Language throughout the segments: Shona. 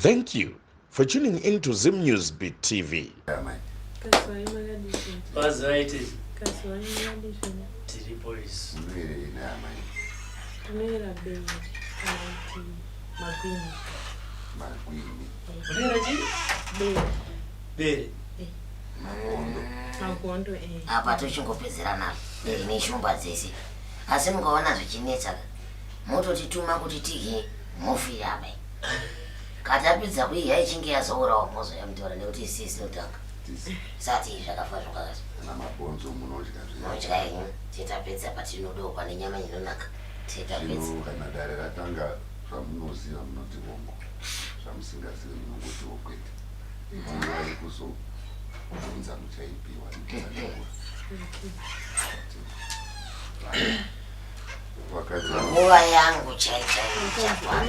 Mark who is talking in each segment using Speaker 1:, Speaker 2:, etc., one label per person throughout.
Speaker 1: Thank you for tuning in to Zim News Beat TV.
Speaker 2: Apa tochingopedzerana neshumba dzese, asi mukaona zvichinetsa mototituma kuti tidye mhofu apa. Katapedza kuidya ichinge yazourawa mozouya mutora nekuti isisi tinotanga sati zvakafa zvakakati.
Speaker 3: Kana mabhonzo munodya zviya.
Speaker 2: Munodya henyu, titapedza patinodokwa nenyama inonaka titapedza.
Speaker 3: Zvino kana dare ratanga zvamunoziva munoti hongu, zvamusingazive munongotiwo kwete. Nguva yekuzobvunza muchaipiwa nekutsanangura. Vakadzi ava
Speaker 2: Nguva yangu chai chaiyo ichakwana.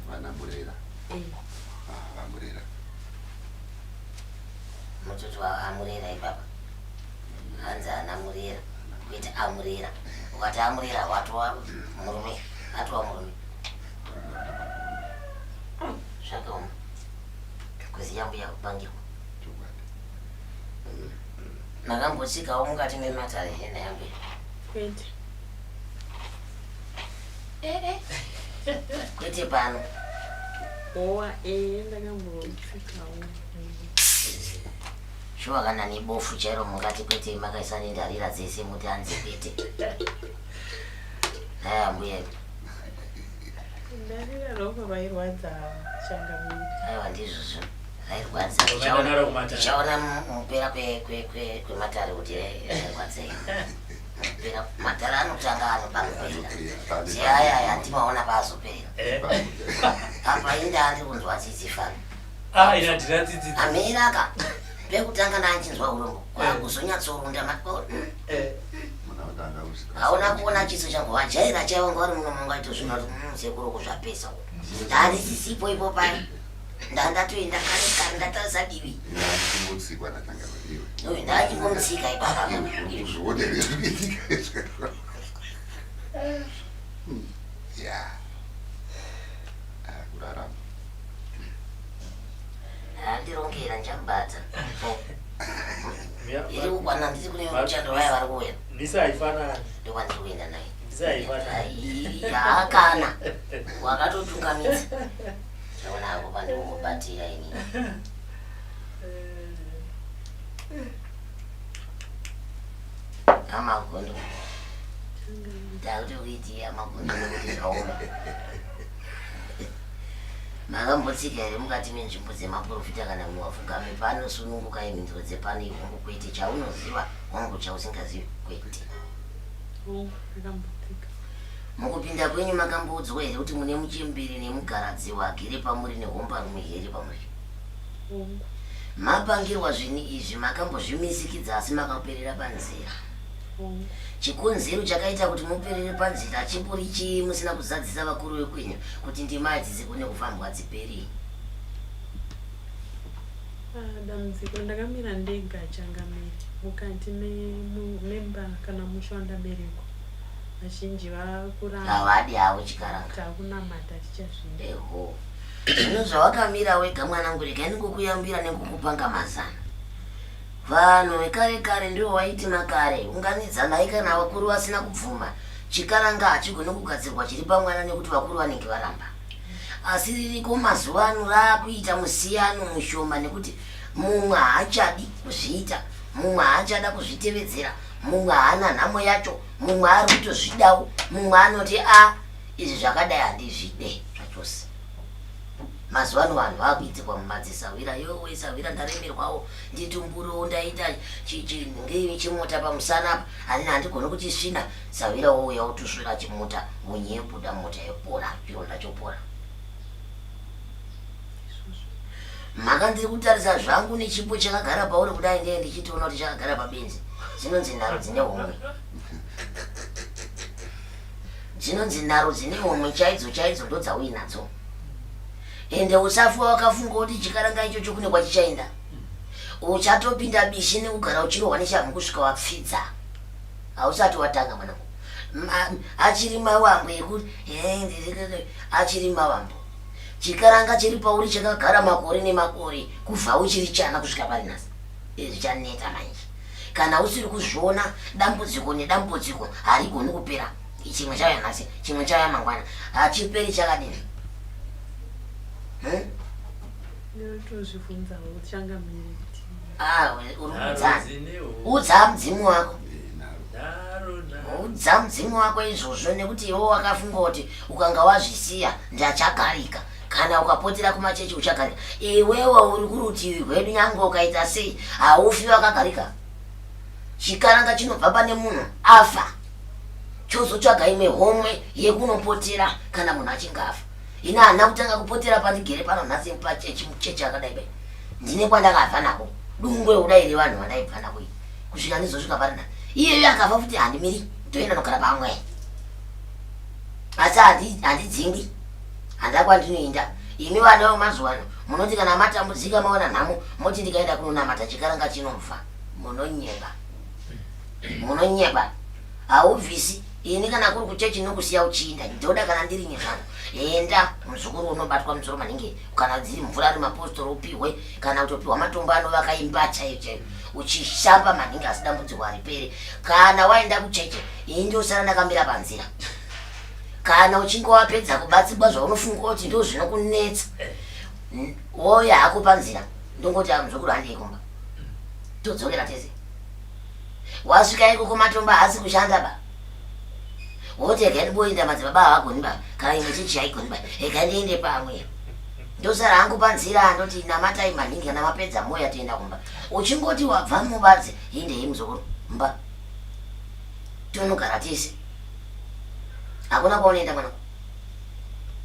Speaker 3: Vana Murera. Ah, VaMurera.
Speaker 2: Mutoti waamurera ipapa. Hanzi ana Murera. Kuita amurera. Ukati amurera watova murume. Atova murume. Zvakaoma. Kuziya mbuya kupangirwa.
Speaker 3: Chokwadi.
Speaker 2: Makambotsikawo mukati mematare here nhai ambuya?
Speaker 4: Kwete.
Speaker 2: Kwete pano.
Speaker 4: Howa eh ndakambotsikawo.
Speaker 2: Shuwa kana nebofu chairo mungati kwete makaisa nendarira dzese muti hanzi kwete. Nhai ambuya.
Speaker 4: Ndarira ropa vairwadza changamire.
Speaker 2: Aiwa ndizvozvo. Rairwadza.
Speaker 5: Ukaenda naro kumatare.
Speaker 2: Tichaona mupera kwematare kuti rairwadzei. Mupera matare anotanga anopanopera. Siaya aya handimaona paazoperera. Apa inda andiri kunzwa tsitsi fana.
Speaker 5: Ah, ina ndina tsitsi.
Speaker 2: Amira ka. Pekutanga ndanchinzwa urombo. Kwakuzonyatsorunda matiko. Hauna kuona chiso changu vajaira chaivo nga vari muno mungaitozvina kuti sekuru kuzvapesa. Ndandisisipo ipo pai. Ndandatoenda kare kare ndatarisa divi.
Speaker 3: Ndachingotsikwa natanga iwe.
Speaker 2: Uyu ndachingomutsika ipapa.
Speaker 3: Uzvione here zvikuitika izvi. Ya. Ah, kurarama.
Speaker 2: Handirongera ndichamubata. Iri kukwana ndiri kune muchando vaya vari kuuya.
Speaker 5: Misa haifanani.
Speaker 2: Ndokwandiri kuenda naye.
Speaker 5: Misa haifanani.
Speaker 2: Haakana. Wakatotungamidza. Chaona ako pandinomubatira ini. Amagondo. Ndakutokuitia amagondo nekuti zvaoma. Makambotsika here mukati menzvimbo dzemaprofita kana muwafugame pano sunungukai mhinduro dzepano ihongu kwete chaunoziva hongu chausingazivi kwete.
Speaker 4: Hongu ndakambotsika.
Speaker 2: Mukupinda kwenyu makamboudzwa here kuti mune muchembere nemugaradziwa agere pamuri nehombarume here pamuri?
Speaker 4: Hongu.
Speaker 2: Mapangirwa zvinhu izvi makambozvimisikidza asi makaperera panzira.
Speaker 4: Hongu.
Speaker 2: Chikonzero chakaita kuti muperere panzira chimbori chii musina kuzadzisa vakuru vekwenyu kuti ndima idzi dzigone kufambwa dziperi?
Speaker 4: Ah, dambudziko ndakamira ndega changamire mukati memba kana musha wandaberekwa. Vazhinji vakuramba.
Speaker 2: Havadi havo chikaranga.
Speaker 4: Takunamata tichazvida.
Speaker 2: Eho. Zvino zvawakamira wega mwanangu regai ndingokuyambira nekukupanga mazano. Vanhu vekare kare ndivo vaiti makare unganidzanai kana vakuru vasina kubvuma. Chikaranga hachigoni kugadzirwa chiri pamwana nekuti vakuru vanenge varamba. Asi ririko mazuva ano raakuita musiyano mushoma nekuti mumwe haachadi kuzviita, mumwe haachada kuzvitevedzera, mumwe haana nhamo yacho, mumwe ari kutozvidawo, mumwe anoti a izvi zvakadai handizvide zvachose. Mazuva ano vanhu vakuitirwa mumadzisahwira, yowe sahwira ndaremerwawo, nditumburewo ndaita ngei chimota pamusana apa, hanina handigoni kuchisvina, sahwira wouya wotusvira chimota, honye yobuda mota yopora, chironda chopora. Mhaka ndiri kutarisa zvangu nechipo chakagara pauri kudai ndee ndichitoona kuti chakagara pabenzi. Dzinonzi nharo dzine homwe. Dzinonzi nharo dzine homwe chaidzo chaidzo ndodzauinadzo. Ende usafa wakafunga kuti chikaranga ichocho kune kwachichaenda. Uchatopinda bishi nekugara uchirohwa neshamhu kusvika wapfidza. Hausati watanga mwanangu. Achiri mawambo ekuti achiri mawambo. Chikaranga chiri pauri chakagara makore nemakore kubva uchiri chana kusvika pari nhasi. Izvi chaneta manje. Kana usiri kuzviona dambudziko nedambudziko harigoni kupera. Chimwe chauya nhasi, chimwe chauya mangwana. Hachiperi chakadini? Hmm?
Speaker 4: Ndinotozvibvunzawo changamire kuti
Speaker 2: Ah, uri kuudzani? Udza mudzimu wako. Udza mudzimu wako izvozvo nekuti iwe wakafunga kuti ukanga wazvisiya ndachagarika. Kana ukapotera kumachechi uchagarika. Iwewe uri kurutivi rwedu nyange ukaita sei haufi wakagarika. Chikaranga chinobva pane munhu afa chozotsvaga imwe homwe yekunopotera kana munhu achinge afa. Ini handina kutanga kupotera pandigere pano nhasi pachechi muchechi akadai bai. Ndine kwandakabva nako dungwe kudai revanhu vandaibva nako iyi kusvika ndizosvika pari nhasi. Iyeyo akafa futi handimiri ndoenda nogara pamwe. Asi handidzingwi handa kwandinoenda. Imi vana vemazuva ano munoti kana matambudzika maona nhamo moti ndikaenda kunonamata chikaranga chinomfa. Munonyepa. Munonyepa. Haubvisi ini kana kuri kuchechi nokusiya uchiinda ndoda kana ndiri nyezvangu enda muzukuru unobatwa musoro maningi kana dziri mvura ari mapostori upihwe kana kutopihwa matombo anovaka imba chaiyo chaiyo uchishamba maningi asi dambudziko haripere kana waenda kucheche ini ndosara ndakamira panzira kana uchinge wapedza kubatsirwa zvaunofunga kuti ndo zvinokunetsa wouya hako panzira ndongoti amuzukuru handei kumba todzokera tese Wasvika ikoko matombo haasi kushanda ba. Woti regai ndimboenda madzibaba havagoni ba kana imwe chechi haigoni ba regai ndiende pamwe. Ndosara hangu panzira ndoti namatai maningi kana mapedza moya toenda kumba. Uchingoti wabva mubadze hindei muzukuru mba tonogara tese. Hakuna kwaunoenda mwanangu.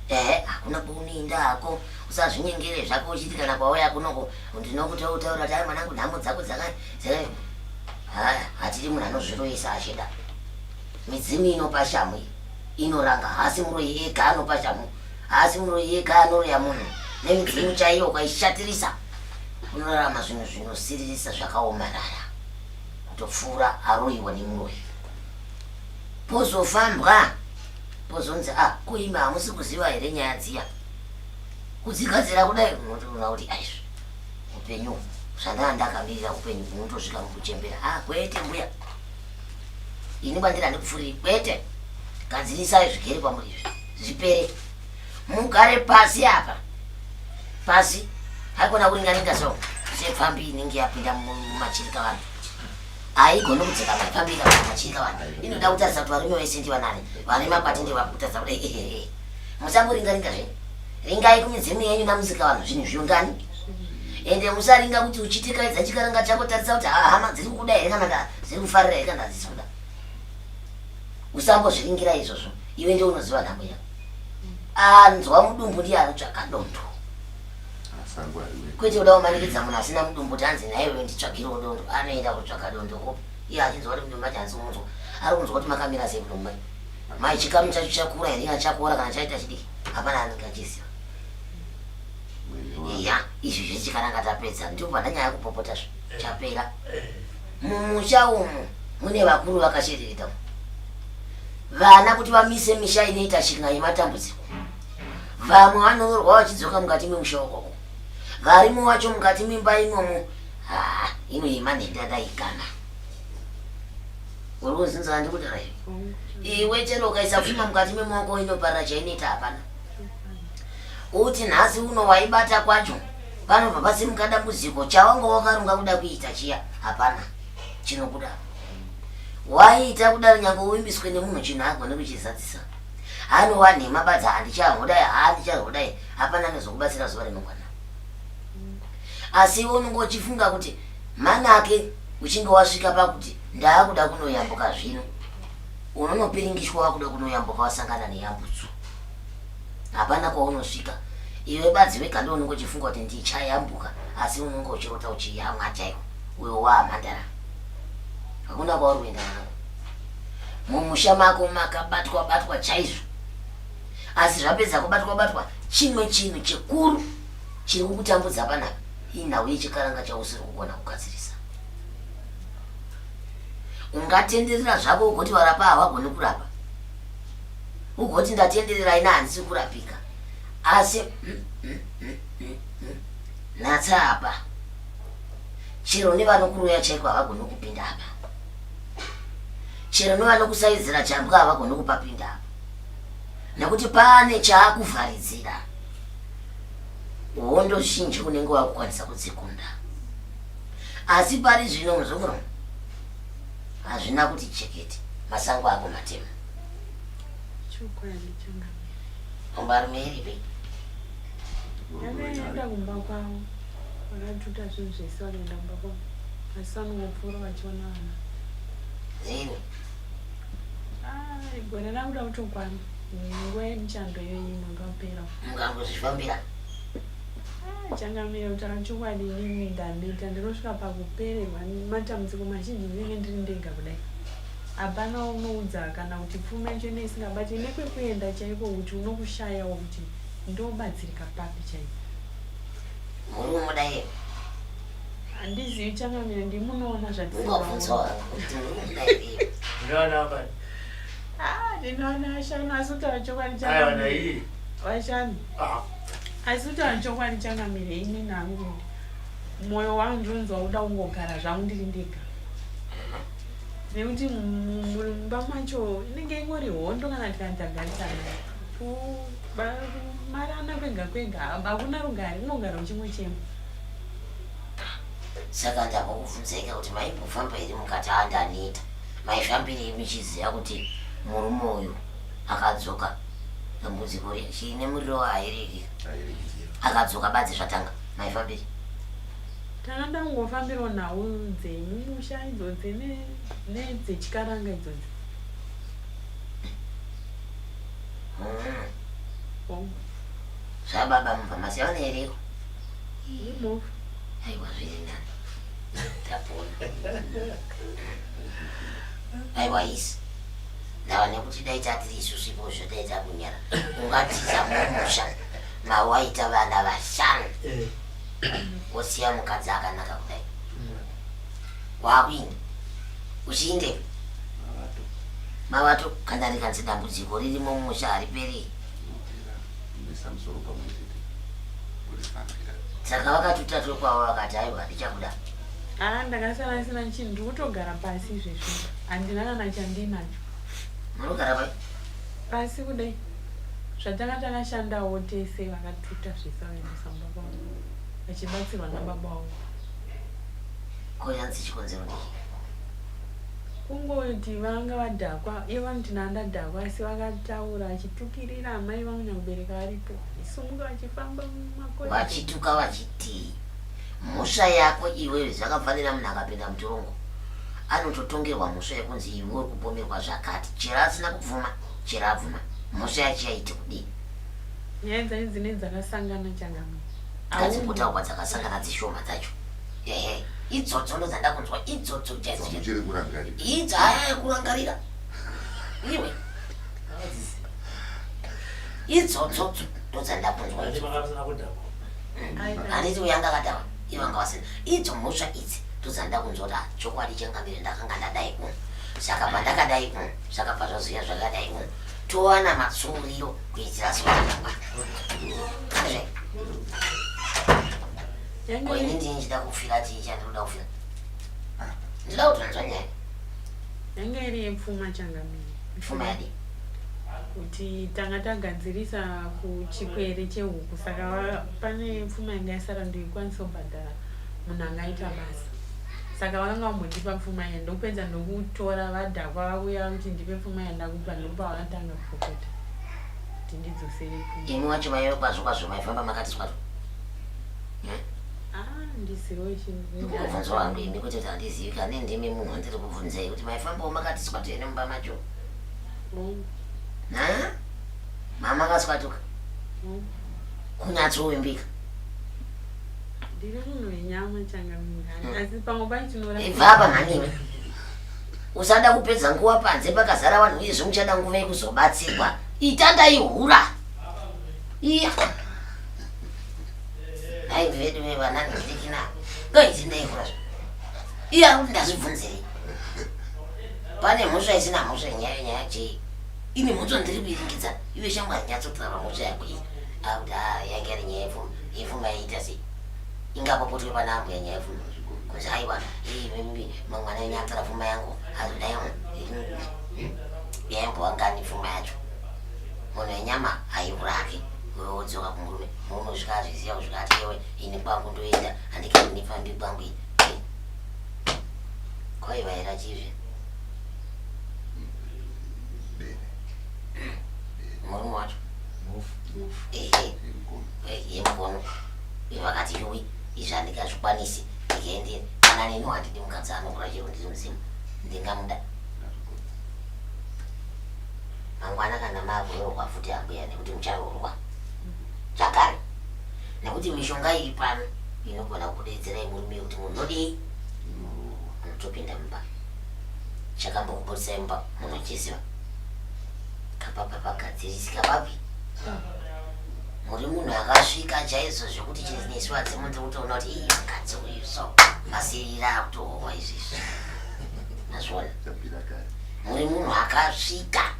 Speaker 2: Ehe, hakuna kwaunoenda hako. Usazvinyengere zvako uchiti kana kwauya kunoko ndinokutoutaura kuti ai mwanangu nhamo dzako dzaka Haya, hatidi munhu anozviroyesa achida. Midzimu inopa shamhu iyi inoranga, haasi muroyi ega anopa shamhu, haasi muroyi ega anoroya munhu. Nemidzimu chaiyo ukaishatirisa unorarama zvinhu zvinosiririsa zvakaomarara kutopfuura aroyiwa nemuroyi. Pozofambwa pozonzi ah, ko imi hamusi kuziva here nyaya dziya? Kudzigadzira kudai unotoona kuti aizvi Upenyu zvandanga ndakamirira upenyu unotosvika mukuchembera. Ah, kwete mbuya. Ini kwandiri handikupfuriri kwete. Gadzirisai zvigere kwamuri izvi. Zvipere. Mugare pasi apa. Pasi. Haikona kuringaringa so. Sepfambi inenge yapinda mumachirika vanhu. Haigoni kudzika mapfambi ikapinda mumachirika vanhu. Inoda kutarisa kuti varume vese ndivanani. Vane makwati ndevapi kutarisa kudai. Ehehe. Musangoringaringa zvenyu. Ringai kumidzimu yenyu namusika vanhu zvinhu zviungani. Ende musaringa kuti uchitikaidza chikaranga chako tarisa kuti hama dziri kukuda here kana dziri kufarira here kana hadzisi kuda. Usambozviringira izvozvo. Iwe ndiwe unoziva nhamo yako. Anzwa mudumbu ndiye anotsvaka dondo. Kwete kuda kumanikidza munhu asina mudumbu kuti anzi naiwe nditsvagirewo dondo. Anoenda kutsvaka dondo kupi? Iye achinzwa kuti mudumbu macho hanzi kumunzwa. Ari kunzwa kuti makamira sei mudumbu mai. Mai chikamu chacho chakura here kana chakora kana chaita chidiki hapana anenge achiziva. Iya izvi zvechikaranga tapedza ndipo pandanyaya kupopota zve chapera. Mumusha umu mune vakuru vakashereketa vana kuti vamise misha inoita shinga yematambudziko. Vamwe vanoroorwa vachidzoka mukati memusha ukoko. Varimo vacho mukati memba imomo haa inoyema nhendadaikana. Uri kunzinza ndikutaura here? Iwe chero ukaisa pfuma mukati memaoko inoparira chainoita hapana. Uti nhasi uno waibata kwacho panobva pasimuka dambudziko chawanga wakaronga kuda kuita chiya hapana chinobuda. Waiita kudaro nyange uvimbiswe nemunhu chinhu agone kuchizadzisa. Anova nhema badza handichahodai handichahodai hapana anozokubatsira zuva remangwana. Asi iwe unenge uchifunga kuti manake uchinge wasvika pakuti ndaakuda kunoyambuka zvino unonopiringishwa wakuda kunoyambuka wasangana neyambutso hapana kwaunosvika iwe badzi wega ndo unenge uchifunga kuti ndichayambuka asi unenge uchirota uchiyamwa chaiko uyo waamhandara hakuna kwauri kuenda mwanangu mumusha mako makabatwa batwa chaizvo asi zvapedza kubatwa batwa chimwe chinhu chikuru chiri kukutambudza panapa inhau yechikaranga chausiri kugona kugadzirisa Ungatenderera zvako ugoti varapa havagoni kurapa, ugoti ndatenderera ini handisi kurapika. Asi natsa apa chero nevanokuroya chaiko havagoni kupinda apa. Chero nevanokusaidzira chambwa havagoni kupapinda apa. Nekuti pane chaakuvharidzira. Hondo zhinji unenge wakukwanisa kudzikunda. Asi pari zvino muzukuru hazvina kuti chekete masango ako matema.
Speaker 4: Chokwadi changamire.
Speaker 2: Hombarume iripi?
Speaker 4: Yakaenda kumba kwavo vakatuta zvinhu zvese vakaenda kumba kwavo asi vanongopfuura vachiona vana.
Speaker 2: Zini.
Speaker 4: Ah, gore rakuda kutokwana nguva yemuchando iyoyi mwaka wapera.
Speaker 2: Mukangozvifambira.
Speaker 4: Ah, changamire kutaura chokwadi inini ndaneta ndinosvika pakupererwa matambudziko mazhinji ndinenge ndiri ndega kudai. Hapana waunoudza kana kuti pfuma yacho inenge isingabati nekwekuenda chaiko kuti unokushayawo kuti ndobatsirika papi chaipo.
Speaker 2: Muri kumuda here?
Speaker 4: Handizivi changamire ndimunoona
Speaker 2: Ungabvunzawo
Speaker 4: zvatisingavaoni.
Speaker 2: hako kuti muri kumuda here iwe.
Speaker 5: Ndinoona vangani?
Speaker 4: Ah, ndinoona vashanu asi kutaura chokwadi
Speaker 5: Aiwa
Speaker 4: changamire.
Speaker 5: naiyi.
Speaker 4: Vashanu.
Speaker 5: Ah.
Speaker 4: Asi kutaura chokwadi changamire ini nangu mwoyo wangu ndinonzwa kuda kungogara zvangu ndiri ndega. Nekuti mumba macho inenge ingori hondo kana tikati tagarisana. Kumarana kwega kwega hakuna rugare unogara uchingochema.
Speaker 2: Saka ndambokubvunzaika kuti maimbofamba here mukati haa ndaneta. Maifambirei muchiziva kuti murume uyu akadzoka dambudziko chine muriro hairegi. Akadzoka badzi zvatanga maifambirei?
Speaker 4: Tanga ndangofambirawo nhau dzemumusha idzodzi nedzechikaranga idzodzi. Oh.
Speaker 2: Zvababa mubva masiyana here?
Speaker 4: Imofa.
Speaker 2: Aiwa zviri nani. Tapona. Aiwa isi. Ndava nekuti dai tatiri isusu ipo zvo dai takunyara. Ungatiza mumusha mawaita vana vashanu. Wosiya mukadzi akanaka kudai. Wakuinda. Uchiindepi? Mavato kana rikanzi dambudziko ririmo mumusha hariperi.
Speaker 3: Kuisa musoro pamwe chete kurifambira.
Speaker 2: Saka vakatuta twekwavo vakati aiwa ndichakuda.
Speaker 4: Ah, ndakasara ndisina chinhu ndiri kutogara pasi izvezvi handina kana chandinacho.
Speaker 2: Munogara pai?
Speaker 4: Pasi kudai zvatanga takashandawo tese vakatuta zvese vakaendesa kumba kwavo vachibatsirwa nababa vavo.
Speaker 2: Ko yanzi chikonzero ndechii?
Speaker 4: Kungoti vanga vadhakwa ivo vanoti ndandadhakwa asi vakataura vachitukirira amai vangu nyakubereka varipo vachisumuka vachifamba mumakoridho.
Speaker 2: Vachituka vachitii? Mhosva yako iwewe zvakafanira munhu akapinda mutorongo anototongerwa mhosva yekunzi iwe uri kupomerwa zvakati chero asina kubvuma chero abvuma mhosva yacho yaiti kudii?
Speaker 4: Nyaya dzacho dzinenge dzakasangana changamire.
Speaker 2: Ngadzimbotaurwa dzakasangana dzishoma dzacho. Ehe idzodzo ndodzandakunzwa idzodzo chaidzo chaidzo.
Speaker 3: Muchiri kurangarira.
Speaker 2: Idzo haya kurangarira. Iwe. Idzodzodzo ndodzandakunzwa
Speaker 5: Ati
Speaker 2: idzo.
Speaker 5: manga musina kudhakwa.
Speaker 2: Handiti uyo anga akadhakwa ivo vanga vasina. Idzo mhosva idzi ndodzandakunzwa kuti ah, chokwadi changamire ndakanga ndadai umu. Saka pandakadai umu zvakabva zvazoya zvakadai umu. Towana matsuuriro kuitira zuva ramangwana. Handizvo? Ko ini ndini ndichida kufira chii chandinoda kufira? Ndinoda kutonzwa nyaya.
Speaker 4: Yanga iri yepfuma changamire.
Speaker 2: Pfuma yadii?
Speaker 4: Kuti tanga tagadzirisa kuchikwere chehuku saka pane pfuma yanga yasara ndoikwanisa kubhadhara munhu anga aita basa. Saka vakanga vambondipa pfuma iya ndokupedza ndokutora vadhakwa vakuya kuti ndipe pfuma yandakupa ndopavakatanga kupopota kuti ndidzosere pfuma.
Speaker 2: Imi wacho maive kwazvo kwazvo maifamba makati swatu. Hmm?
Speaker 4: Ah, ndisiwo chinhu.
Speaker 2: Ndikubvunzwa hangu imi kuti handizivi kani ndimi munhu wandiri kubvunzei kuti maifambawo makati swatu here mumba macho.
Speaker 4: Hongu.
Speaker 2: Ha? Mama akaswatuka.
Speaker 4: Hongu.
Speaker 2: Kunyatsovimbika.
Speaker 4: Ndiri munhu wenyama changamire. Asi pamwe pacho tinoramba.
Speaker 2: Ibva apa mhani iwe. Usada kupedza nguva panze pakazara vanhu uyezve muchada nguva yekuzobatsirwa. Ita ndaihura. Iya. Nhai vedu vevana ndirikina. Ngaiti ndaihura zve. Iya ndazvibvunzirei. Pane mhosva isina mhosva nyaya nyaya chei. Ini mhosva ndiri kuiringidza. Iwe shamwari nyatsotaura mhosva yako iyi. Akuti ah yange iri nyaya yepfuma. Yepfuma yaiita sei? Ingapopotwe pana ambuya nyaya yepfuma. Kunzi aiwa mwana wenyu atora pfuma yangu azodai yaimbova ngani pfuma yacho. Munhu wenyama haiurake. Iwe wodzoka kumurume. Murume kusvika azviziva kusvika ati iwe ini kwangu ndoenda handikani nefambi kwangu iyi. Kwaivaira chizve. Murume wacho. Ehe. Yemukono. Vakati yuwi izvi handingazvikwanisi ndikaende kana neni handidi mukadzi anokura chero ndiri muzimu ndingamuda. Mangwana kana makuroorwa futi ambuya nekuti mucharoorwa zvakare nekuti mishonga iri pano inogona kudedzerai murume yekuti munhu unodii unotopinda mumba chakambokubudisai mumba munochiziva kapapa pagadzirisika papi muri munhu akasvika chaizvo zvekuti nesu vadzimu ndiri kutoona kuti ii mukadzi uyu so masirira akutohwa izvizvi mazviona muri munhu akasvika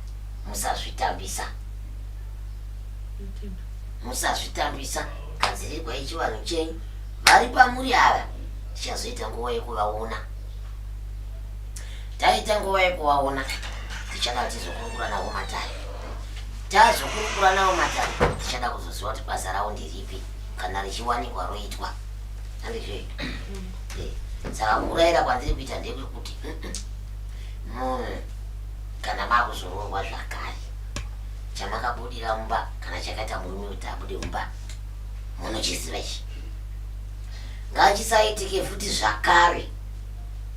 Speaker 2: musazvitambisa musazvitambisa gadzirirwai chivanhu chenyu vari pamuri ava tichazoita nguva yekuvaona taita nguva yekuvaona tichada tizokurukura navo matare tazokurukura navo matare tichada kuzoziva kuti basa ravo ndiripi kana richiwanikwa roitwa andizve eh, saka kuraira kwandiri kuita ndekwekuti munhu kana makuzoroorwa zvakare chamakabudira mumba kana chakaita murume kuti abude mumba munochiziva ichi ngachisaitike futi zvakare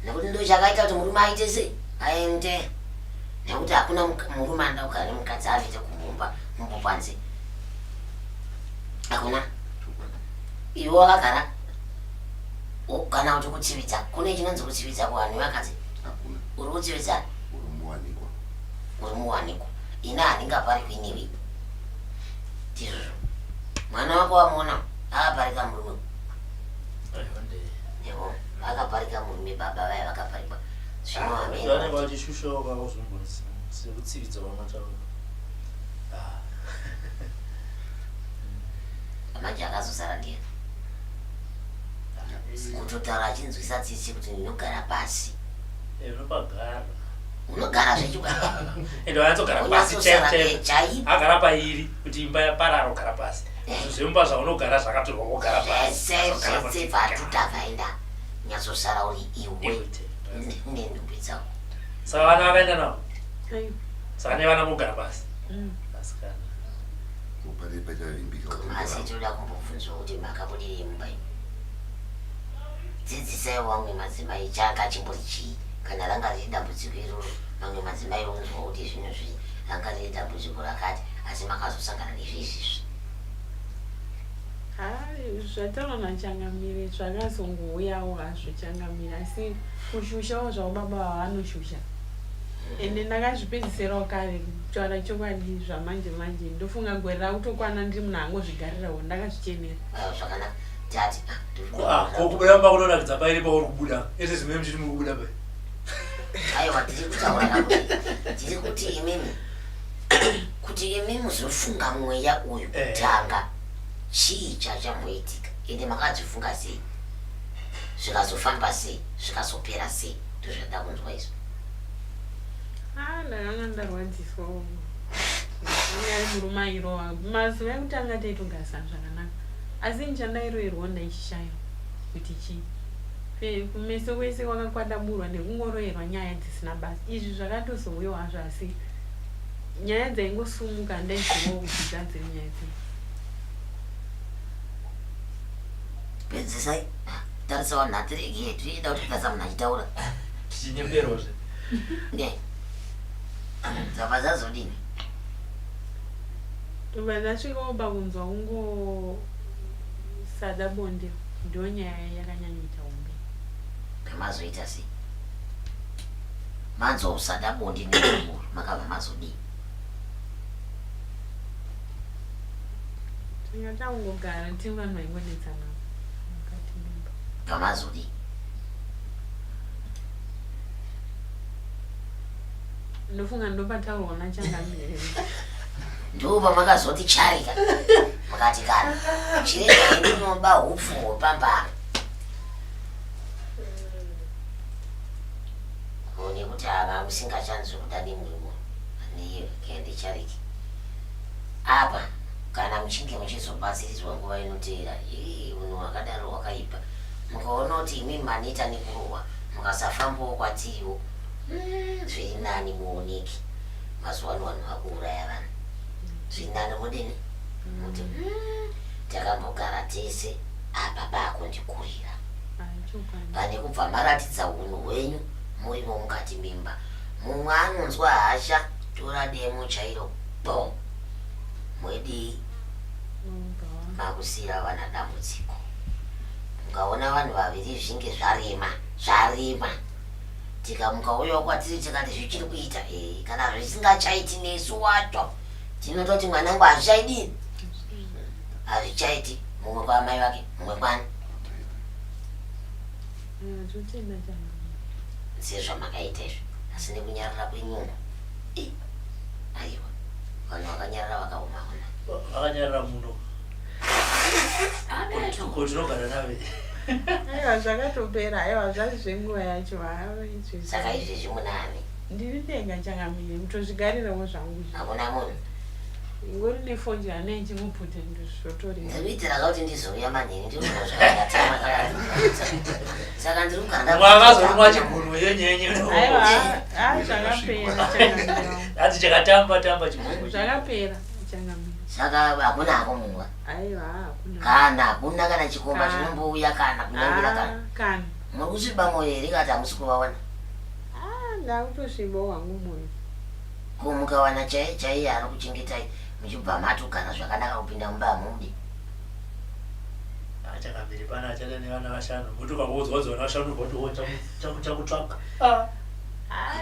Speaker 2: nekuti ndo chakaita kuti murume aite sei aende nekuti hakuna murume anoda kugara nemukadzi anoita kumumba mumbopanze hakuna iwe wakagara kana kuti kutsividza kune chinonzi kutsividza kuvanhu vevakadzi uri kutsividza uri muwanikwa ini handingaparikwi newe ndizvozvo mwana wako wamuona akaparika murume evo vakaparika murume baba vaya vakaparikwa zvino
Speaker 5: vanenge vachishushawo kakuzvimbonzi sekutsividza kwamataura ah.
Speaker 2: manje akazosara ndiye kutotaura achinzwisa tsitsi kuti ndinogara pasi
Speaker 5: eh, unopagara
Speaker 2: unogara zvechokwadi
Speaker 5: ende wanyatsogara pasi chaipo agara pairi kuti imba yaparara ogara pasi eh. zvemumba zvaunogara zvakatorwa wogara
Speaker 2: pasi zvese zvese vatuta vaenda nyatsosara uri iwe nenhumbi dzako
Speaker 5: saka vana vakaenda navo saka nevana mogara pasi mm. asikana
Speaker 2: asi tinoda kumbobvunzwa kuti makabudirei mumba imi dzidzisai vamwe madzimai changa chimbori chii kana ranga riri dambudziko iroro mamwe madzimai onzwa kuti zvinhu zvi ranga riri dambudziko rakati asi makazosangana nezvezvizvi
Speaker 4: zvataurwa nachangamire zvakazongouyawo hazvo changamire asi kushushawo zvavo baba vavanoshusha ende ndakazvipedzisirawo kare kutaura chokwadi zvamanje manje ndofunga gore rakutokwana ndiri munhu angozvigarirawo ndakazvichenera
Speaker 2: ah, zvakanaka tati
Speaker 5: ah, ah, ko kubuda mumba kunonakidza pairi pauri kubuda ese zvimwe muchiti muri kubuda pai
Speaker 2: aiwa tiri kutaura kuti tiri kuti imimi kuti imi muzofunga mweya uyu eh. kutanga chii chachamboitika ende makazvifunga sei zvikazofamba sei zvikazopera sei ndozvada kunzwa izvo
Speaker 4: ah, ndakanga ndarwadziswa ari murume airova mazuva ekutanga taitogarisana zvakanaka asi ini chandairoerwa ndaichishaya kuti chii kumeso kwese kwakakwadaburwa nekungoroerwa nyaya dzisina basa izvi zvakatozouyawo hazvo asi nyaya dzaingosumuka handaizivawo kuti dzadziri nyaya dzei
Speaker 2: pedzisai tarisa vanhu hatiregi tichida kuti tarisa munhu achitaura
Speaker 5: tichinyeperwazve
Speaker 2: ne dzabva dzazodini
Speaker 4: tobva ndasvikawo pakunzwa kungosada bonde ndo nyaya yakanyanyoita hombe
Speaker 2: mazoita sei manzwa usada bonde neumuru makabva mazodii
Speaker 4: Tanga tangogara tiri vanhu vaingonetsana mukati memba.
Speaker 2: Pamazodii?
Speaker 4: Ndofunga ndopataurwa nachangamire.
Speaker 2: Ndo pamakazoti charika. Mukati kana chiregai ndinoba hupfu hwepamba apa. Ko nekuti ava musingachanzwi kuda nemurimo ndichariki apa kana muchinge muchizobatsiridzwa nguva inoteera ii unhu hwakadaro hwakaipa mukaona kuti imi maneta nekurohwa mukasafambawo kwatiriwo mm, zviri nani muoneki mazuva ano vanhu vakuuraya vanhu zviri nani mudini muti mm, takambogara tese apa pakundikurira pane kubva maratidza hunhu hwenyu murimo mukati mimba mumwe anonzwa hasha tora demo chairo bo mwedii makusiira vana dambudziko mukaona vanhu vaviri zvinge zvarema zvarema tikamuka uyawo kwatiri tikati zvichiri kuita e, kana zvisingachaiti nesu wacho tinototi mwanangu hazvichaidii hazvichaiti mumwe kwaamai vake mumwe kwani sezvamakaita izvi asi nekunyarara kwenyungu aiwa vanhu vakanyarara vakaoma ona
Speaker 5: vakanyarara muno ko tinogara nave
Speaker 4: aiwa zvakatopera aiwa zvati zvenguva yacho
Speaker 2: saka izvezvi munani
Speaker 4: ndiri ndega changamire kutozvigarirawo zvangu
Speaker 2: hakuna munhu
Speaker 4: ingori nefodya nechimupute ndozvotorera
Speaker 2: ndikuitira kuti ndizouya manheru ndinoazvakatama saka ndiri kugara
Speaker 5: mwakazorumwa chigunwe yenyenye
Speaker 4: aiwa zvakapera changamire
Speaker 5: ati chakatamba tamba chigunwe
Speaker 4: zvakapera changamire
Speaker 2: saka hakuna hako munhu
Speaker 4: aiwa hakuna
Speaker 2: kana hakuna kana chikomba chinombouya kana kunyangira kana
Speaker 4: kana
Speaker 2: muri kusviba mwoyo here kati hamusi kuvaona
Speaker 4: ndakutosvibawo hangu mwoyo
Speaker 2: ko mukawana chaiye chaiye ari kuchengetai muchibva matogara zvakanaka kupinda mumba hamudi
Speaker 5: achangamire pana achada nevana vashanu muti ukangodzwa kunzi vana vashanu ubva woti chakutsvaka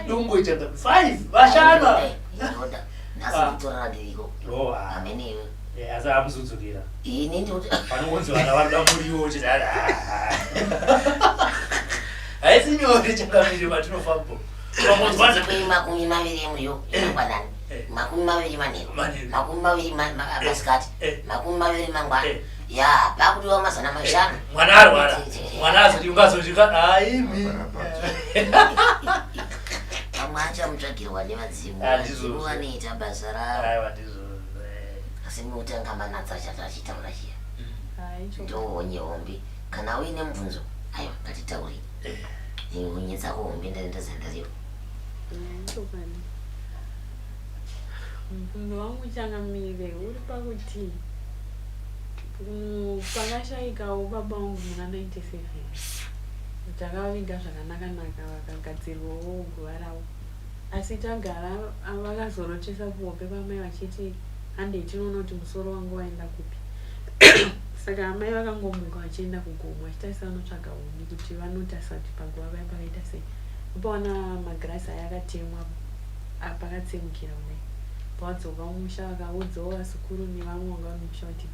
Speaker 5: dongoita five vashanu
Speaker 2: ndoda nhasi nditorara ndiriko hamene iwe
Speaker 5: asi amuzudzukira
Speaker 2: ini ndikuti
Speaker 5: panongonzi vana vanoda muriwo uchiti haisi nyore changamire matinofambo
Speaker 2: 20 emuriwo inokwanani 20 manheru 20 masikati 20 mangwana ya pakudiwa 500.
Speaker 5: Mwana arwara mwana azoti ungazosvika aimi
Speaker 2: pamwe achamutsvagirwa nevadzimu vadzimu vanoita basa ravo asi mutanga manatsa achati achitaura chiya ndohonye hombe kana uine mubvunzo aiwa ngatitaurei honye dzako hombe ndazandariwa
Speaker 4: mubvunzo wangu changamire uri pakuti pakashaikawo baba vangu muna 97 takaviga zvakanaka-naka vakagadzirwawo guva ravo asi tagara vakazorotesa kuhope kwamai vachiti handei tinoona kuti musoro wangu waenda kupi saka amai vakangomuka vachienda kugomo vachitarisa vanotsvaga huni kuti vanotarisa kuti paguva vaya pakaita sei upaona magirasi aya akatemwa pakatsemukira kudai pavadzoka mumusha vakaudzawo vazukuru nevamwe vanga vari mumusha kuti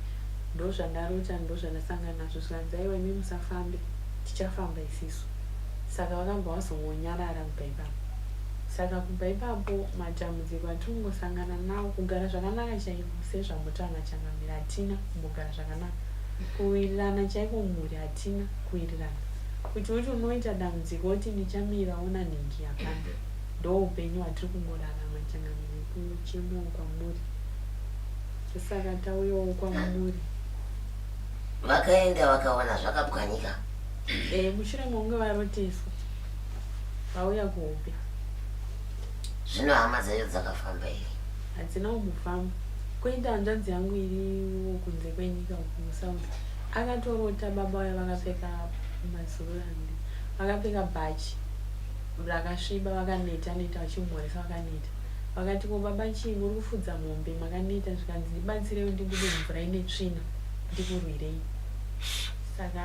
Speaker 4: ndozvandarota ndozvandasangana nazvo zvikanzi aiwa imi musafambe tichafamba isisu saka vakabva vazongonyarara kubva ipapo saka kubva ipapo matambudziko atingosangana nawo kugara zvakanaka chaiko sezvamutaura changamire hatina kumbogara zvakanaka kuwirirana chaiko mhuri hatina kuwirirana kuti uti unoita dambudziko oti ndichamira ona nhingi hapana ndo upenyu hwatiri kungorarama changamire kuchemawo kwamuri saka tauyawo kwamuri
Speaker 2: vakaenda vakawana zvakapwanyika
Speaker 4: e mushure mekunge varoteswa vauya kuhope
Speaker 2: zvino hama dzacho dzakafamba here
Speaker 4: hadzina kumbofamba koita hanzvadzi yangu iriwo kunze kwenyika kusouth akatorota baba vaya vakapfeka mazururandi vakapfeka bhachi rakasviba vakaneta neta vachimhoresa vakaneta vakati ko baba chii muri kufudza mombe makaneta zvikanzi ndibatsirei ndibude mvura ine tsvina ndikurwirei saka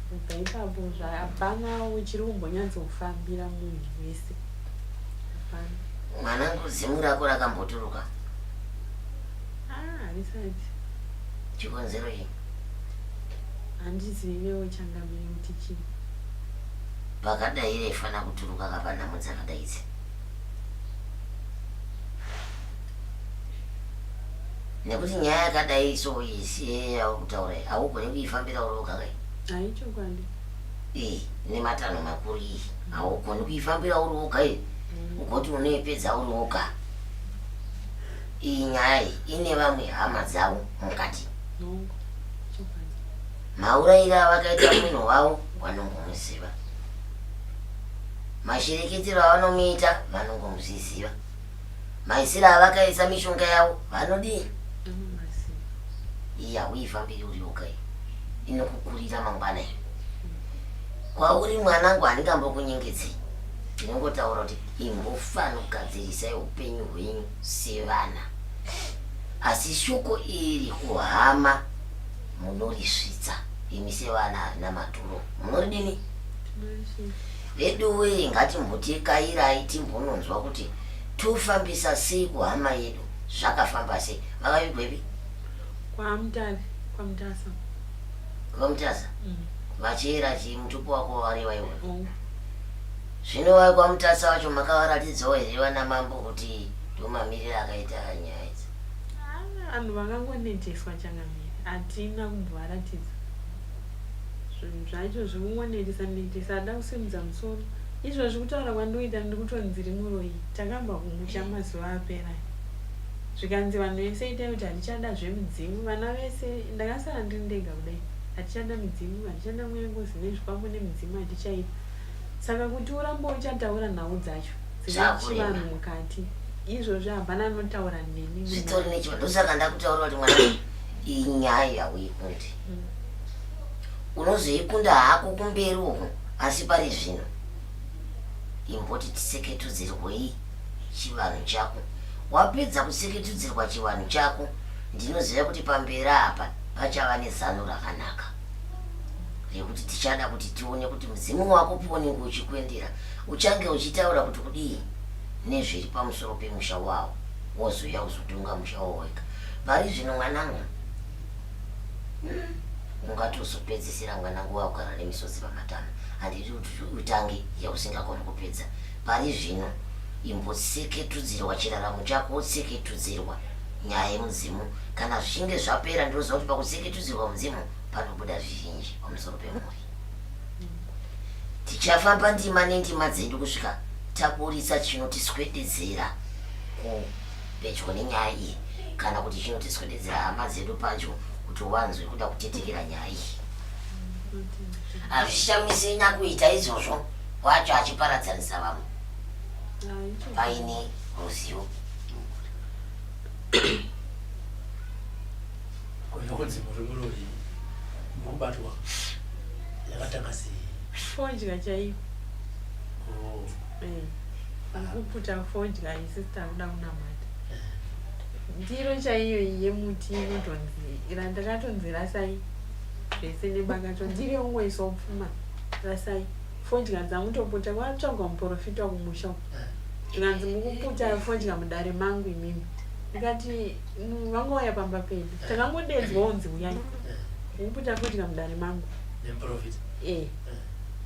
Speaker 4: kubva ipapo hapana chiri kumbonyatsofambira munhu wese hapana
Speaker 2: mwanangu zimu rako rakamboturuka
Speaker 4: harisati
Speaker 2: chikonzero chii
Speaker 4: handizivewo changamire kuti chii
Speaker 2: pakadai raifana kuturuka kapanhamo dzakadai idzi Nekuti nyaya yakadai so iyi siye kutaura iyi haugoni kuifambira uri woga kai.
Speaker 4: Hayi chokwadi.
Speaker 2: Iyi nematanho makuru iyi haugoni kuifambira uri woga iyi ugoti unoipedza uri woga. Iyi nyaya iyi ine vamwe hama dzavo mukati.
Speaker 4: Hongu. Chokwadi.
Speaker 2: Maurayiro avakaita munhu wavo vanongomuziva. Mashereketero avanomuita vanongomuzviziva. Maisiro avakaisa mishonga yavo vanodii? Iyi hauifambiri uri woga iyi. Inokukurira mangwana iyi. Kwauri mwanangu handingambokunyengedzi. Ndinongotaura kuti imbofanogadzirisai upenyu hwenyu sevana. Asi shoko iri kuhama munorisvitsa imi sevana harina maturo. Munoridini? Veduwee ngatimboti kairai timbononzwa kuti tofambisa sei kuhama yedu zvakafamba sei vakavigwepi?
Speaker 4: KwaMutare, kwaMutasa.
Speaker 2: KwaMutasa?
Speaker 4: Mm.
Speaker 2: Vachiyera chii mutupo wako wareva iwe?
Speaker 4: Oh.
Speaker 2: Zvino vai kwaMutasa wacho makavaratidzawo here vana mambo kuti ndomamiriro akaita nyaya idzi?
Speaker 4: Ah, vanhu vakangoneteswa changamire, hatina kumbovaratidza. Zvinhu zvacho zvekungonetesa netesa ada kusimudza musoro. Izvozvi kutaura kwandikuita ndiri kutonzi ndiri muroyi. Takabva kumusha mazuva apera aya. Zvikanzi vanhu vese itai kuti hatichada zvemidzimu. Vana vese ndakasara ndiri ndega kudai. Hatichada midzimu, hatichada mweya ngozi nezvikwambo nemidzimu hatichaida. Saka kuti urambe uchataura nhau dzacho dzine
Speaker 2: Zvakurema.
Speaker 4: chivanhu mukati. Izvozvi hapana anotaura neni
Speaker 2: Zvitori
Speaker 4: munhu.
Speaker 2: nechivanhu ndosaka ndakutaurira kuti mwana iyi nyaya hauikundi. Unozoikunda hako kumberi uku asi pari zvino imboti tiseketudzirwei chivanhu chako. Wapedza kuseketudzirwa chivanhu chako ndinoziva kuti pamberi apa pachava nezano rakanaka rekuti tichada kuti tione kuti mudzimu wako paunenge uchikwendera uchange uchitaura kuti kudii nezviri pamusoro pemusha wawo wozouya kuzotonga musha wawo wega. Pari zvino mwanangu ungatozopedzisira mwanangu wakugara nemisodzi pamatama. Handidi kuti utange yausingagoni kupedza. Pari zvino imbotseketudzirwa chiraramo chako wotseketudzirwa nyaya yemudzimu. Kana zvichinge zvapera ndinoziva kuti pakutseketudzirwa mudzimu panobuda zvizhinji pamusoro pemhuri. Tichafamba ndima nendima dzedu kusvika taburitsa chinotiswededzera pedyo nenyaya iyi kana kuti chinotiswededzera hama dzedu padyo kuti wanzwe kuda kutetekera nyaya iyi. Hazvishamisi nyakuita izvozvo wacho achiparadzanisa vamwe paine ruzivo.
Speaker 5: Kunonzi muri muroyi mukubatwa yakatanga sei?
Speaker 4: Fodya chaiyo.
Speaker 5: Oh.
Speaker 4: Eh. Kuputa fodya isi takuda kunamata. Ndiro chaiyo iyi yemuti inotonzi randakatonzi rasai zvese nebakato ndiro ungoisawo pfuma rasai fodya dzamutoputa kwatsvagwa muprofita kumusha uko zvikanzi mukuputa fodya mudare mangu imimi ndikati vangouya pamba pedu takangodedzwa unzi uyai mukuputa fodya mudare mangu
Speaker 5: Nemuprofita.
Speaker 4: Eh.